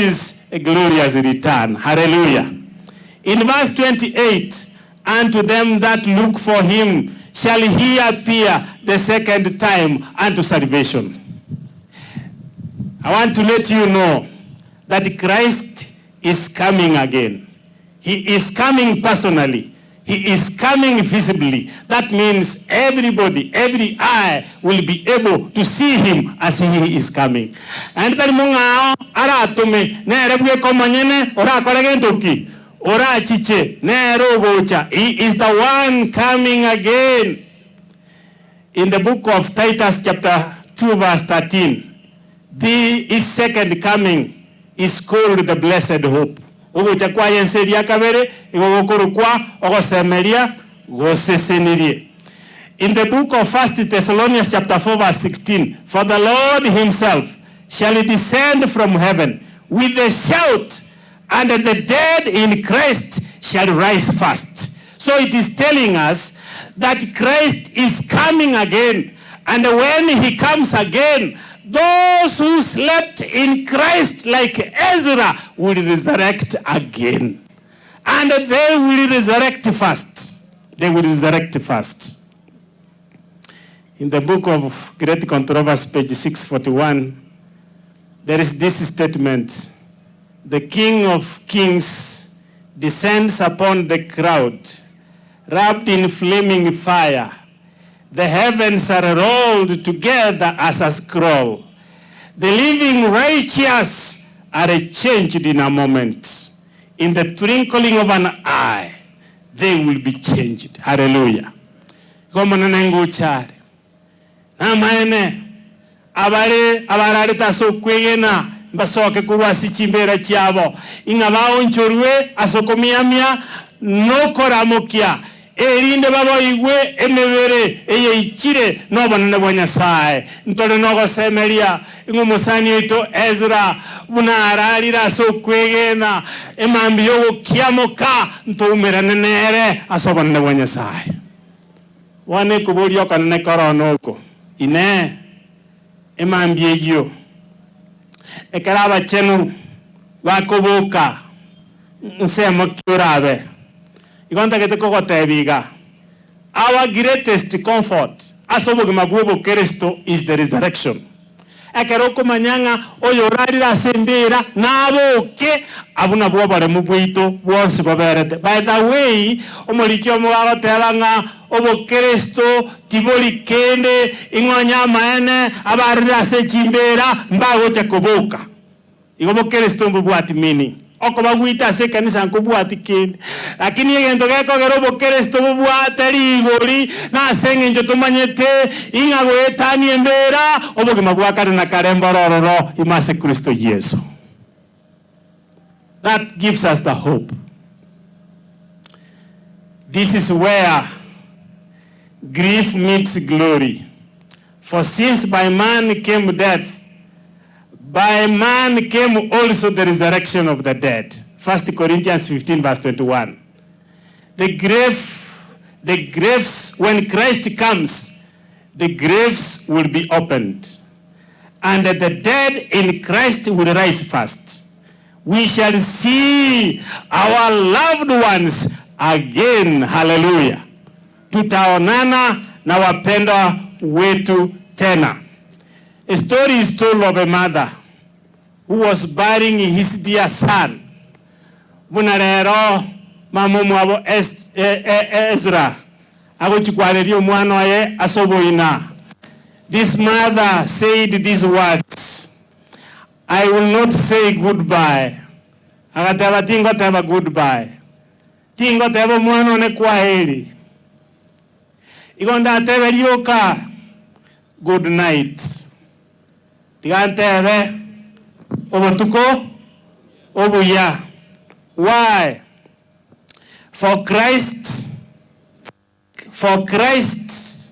his glorious return. Hallelujah. In verse 28, Unto them that look for him shall he appear the second time unto salvation. I want to let you know that Christ is coming again. He is coming personally. He is coming visibly. That means everybody, every eye will be able to see him as he is coming. Naende tari mong'ao aratome, nere bweka omonyene orakore gento ki? Orachiche, nere ogocha. He is the one coming again. In the book of Titus chapter 2 verse 13, the his second coming is called the blessed hope. Ogocha kwaye ense eria kabere igo gokorokwa ogosemeria gosesenirie. In the book of First Thessalonians chapter 4 verse 16, for the Lord himself shall descend from heaven with a shout, and the dead in Christ shall rise first. So it is telling us that Christ is coming again, and when he comes again, those who slept in Christ like Ezra will resurrect again. And they will resurrect first. They will resurrect first. In the book of Great Controversy, page 641, there is this statement. The King of Kings descends upon the crowd, wrapped in flaming fire. The heavens are rolled together as a scroll. The living righteous are changed in a moment. In the twinkling of an eye, they will be changed. Hallelujah. Igo Omonene ngocha are. Namaene, abare abararete ase okwegena mbasoke korwa ase chimbeera chiabo, ing'a baonchorwe ase okomiamia na okoramokia, erinde baboigwe emebere eyeichire nobonene bwa Nyasae. Ntore nogosemeria ng'a omosani oito Ezra, buna ararire ase okwegena, emambia y'ogokiamoka ntoumerane nere ase obonene bwa Nyasae. Bono ekoboria okonene kore noko, Inee! Emambia eyio, ekero abachenu bakoboka, nsemo ki orabe? Igo ntagete kogotebia iga, Our greatest comfort ase obogima bw'obokeresto is the resurrection. Ekero okomanya ng'a oyo orarire ase embeera naboke, abwo nabwo oboremu bwaito bwonsi boberete. By the way, omoriki omo agoteba ng'a obokeresto tibori kende, ing'o onye amaene abarire ase chimbeera mbagocha koboka. Igo bokeresto mbobwati meaning. Okoba gwaito ase ekanisa nkobwati kende. Lakini egento gekogera obokeresto bobwate rigori nase eng'encho tomanyete ing'a goetania embera obogima bwa kare na kare mboro ororo ime ase Kristo Yeso. That gives us the hope. This is where grief meets glory. For since by man came death, by man came also the resurrection of the dead. 1 Corinthians 15 verse 21. The grave, the graves, when Christ comes, the graves will be opened, and the dead in Christ will rise first. We shall see our loved ones again. Hallelujah. Tutaonana na wapendwa wetu tena. A story is told of a mother who was burying his dear son. Buna rero mama omwabo Ezra agochia kwareria omwana oye ase oboina. This mother said these words, I will not say goodbye. Agateba tingoteba goodbye. Tingoteba omwana one kwaheri. Igo ndatebe rioka good night. Tiga ntebe obotuko obuya. Why? For Christ, for Christ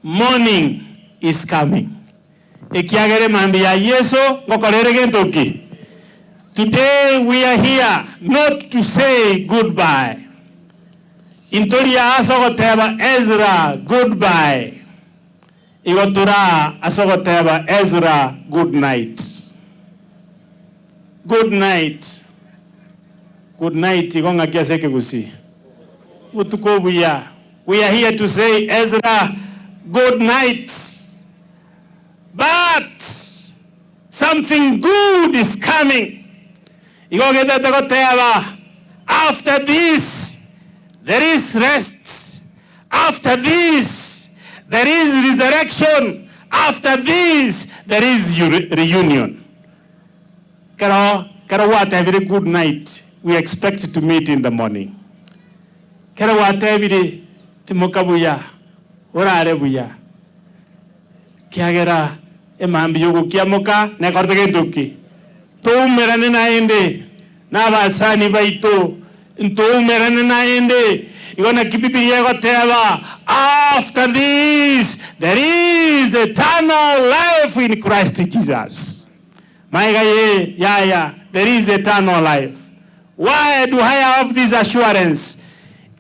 morning is coming. Ekiagera emambia ya Yeso ngokora ere gento ki? Today we are here not to say goodbye. Intori aa ase ogoteba Ezra goodbye. Igo tore aa ase ogoteba Ezra good night. Good night. Good night igo ng'aki ase ekegusii? Botuko obuya. We are here to say Ezra good night but something good is coming. Igo ogetete goteba after this there is rest, after this there is resurrection, after this there is reunion. Kero kero gwatebire good night we expect to meet in the morning. Kero gwatebire timoka buya orare buya kiagera emambia yogokiamoka nekorete gento ki? Toumerane naende nabasani baito ntoumerane naende. Igo naki Bibilia egoteba, After this there is eternal life in Christ Jesus. Magega ye yaya, there is eternal life. Why do I have this assurance?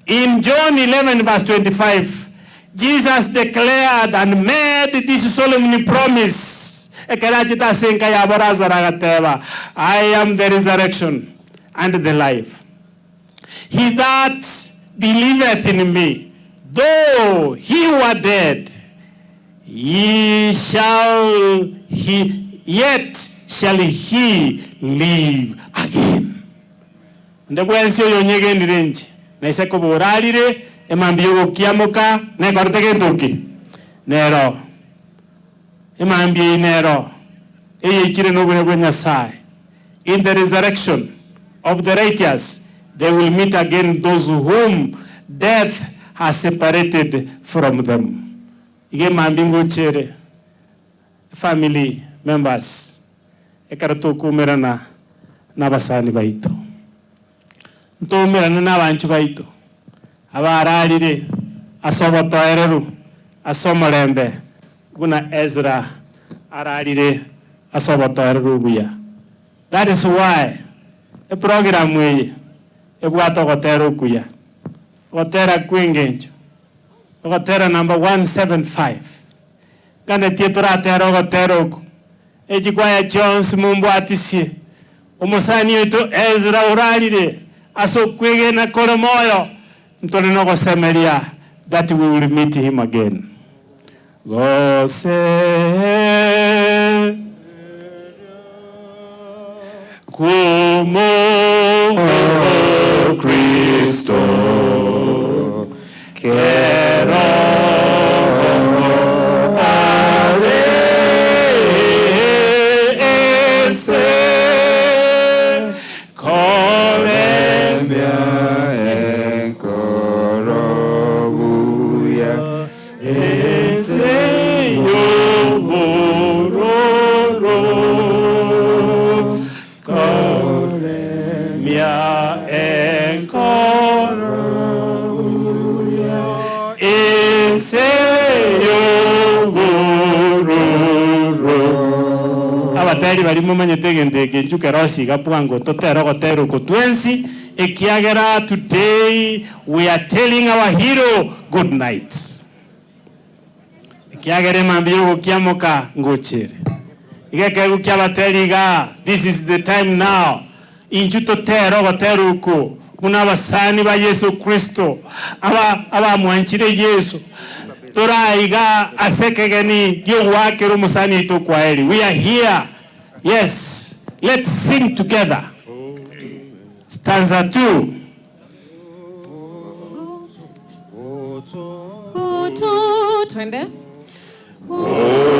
In John 11 verse 25, Jesus declared and made this solemn promise ekero achete ase enka yabo Lazaro agateba, I am the resurrection and the life. He that believeth in me, though he were dead, He shall he, yet shall he live again. Onde bwensi oyonyegenire inche, naise koba orarire, emambia y'ogokiamoka nekorete gento ki? Nero. Emambia eye nero eyeichire nobuya bwa Nyasae. In the resurrection of the righteous they will meet again those whom death has separated from them. Iga emambia ngochere family members ekero tokoumerana nabasani baito. Ntoumerane nabanchwa baito abararire ase obotoereru ase omorembe buna Ezra ararire ase obotoereru obuya. That is why eprogramu eye ebwate ogotera okuya, ogotera kw'engencho. Ogotera number 175. Nganetie toratere ogotera oko. Echikwaya chionsi mombwatisie. Omosani oito Ezra orarire ase okwegena kore moyo, ntore nogosemeria that we will meet him again. Gose Kw'Omokristo kero are ense, koremia enkoro buya ense y'obororo, koremia enkoro buya ense y'obororo. Abateri baria momanyete egento eke inchuo kerosie iga bwango totere ogotera oko twensi, ekiagera today we are telling our hero good night. Ekiagera emambia y'ogokiamoka ngochere. Iga ekeegwa ki'abateri igaa, this is the time now, inchuo totere ogotera oko buna abasani ba Yeso Kristo, aba abamwanchire Yeso, tore aiga ase ekegeni gi'ogoakera omosani oito okwaeri. We are here, yes, let's sing together. Stanza 2. Kutu, twende. Gotworokia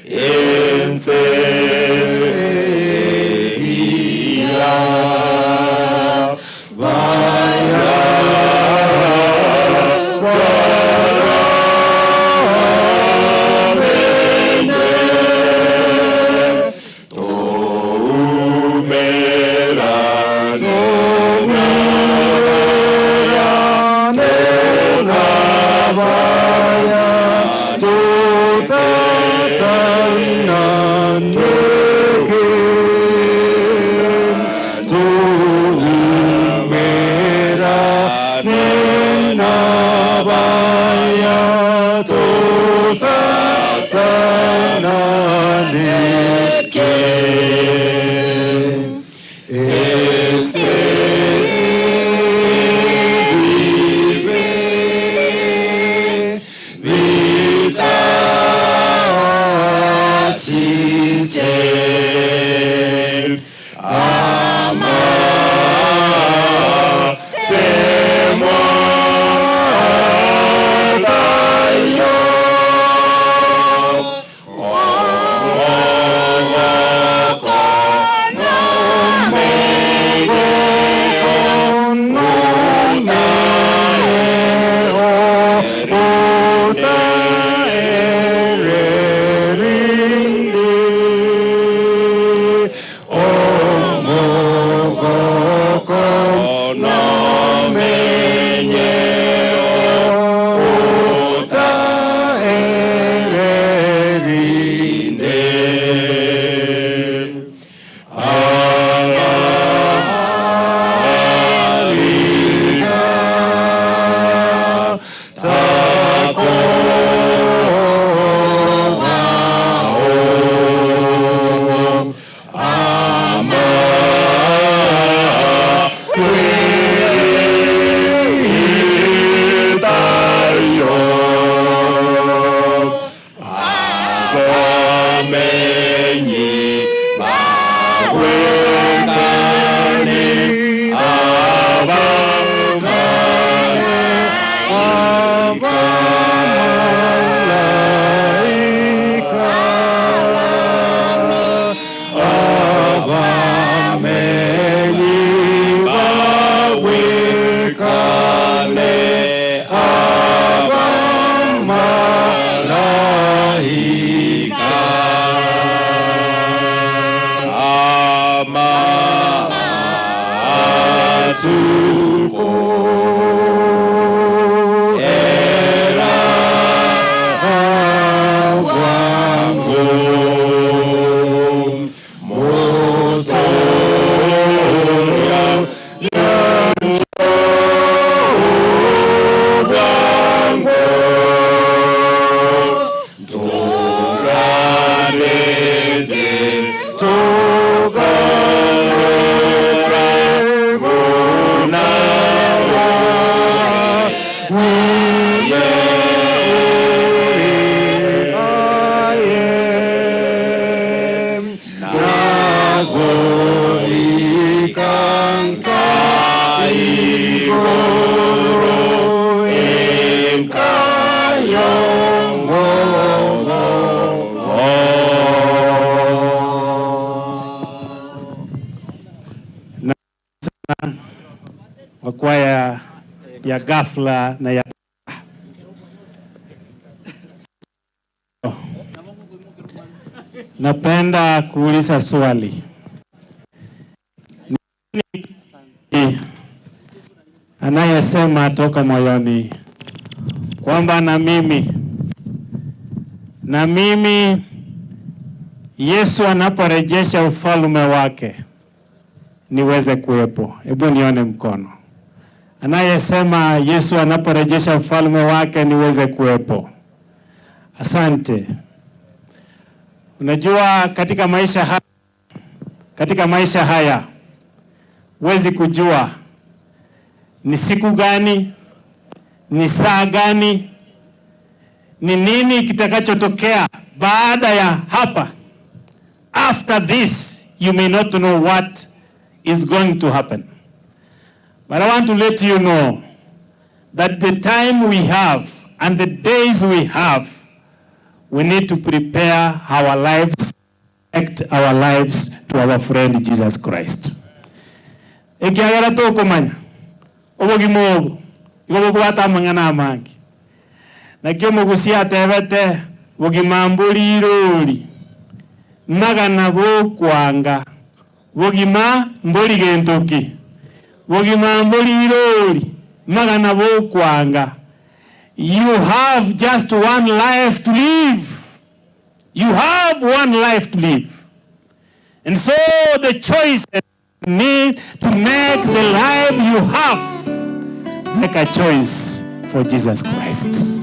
ense eria Toumerane, toumerane. Masuko era bwango Motoria bwango Toganete toganete buna buye ore aye Nagoika nka igoro enka y'omogoko. Wa kwaya ya ghafla na ya Napenda kuuliza swali. Ni anayesema toka moyoni kwamba na mimi na mimi Yesu anaporejesha ufalme wake niweze kuwepo. Hebu nione mkono. Anayesema Yesu anaporejesha ufalme wake niweze kuwepo. Asante. Unajua katika maisha haya, katika maisha haya huwezi kujua ni siku gani, ni saa gani, ni nini kitakachotokea baada ya hapa. After this you may not know what is going to happen. But I want to let you know that the time we have and the days we have, we need to prepare our lives, connect our lives to our friend Jesus Christ. Ekiagera tokomanya obogima obo igo bobwate amang'ana amange. Naki omogusia atebete bogima mbori irori magana bokwanga bogima mbori gento ki bogima mbori irori magana bokwanga. You have just one life to live. You have one life to live. And so the choice you need to make the life you have, make a choice for Jesus Christ.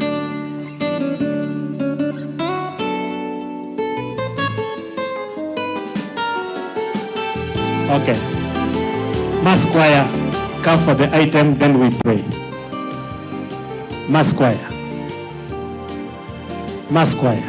Okay. Mass choir, come for the item, then we pray. Mass choir. Mass choir.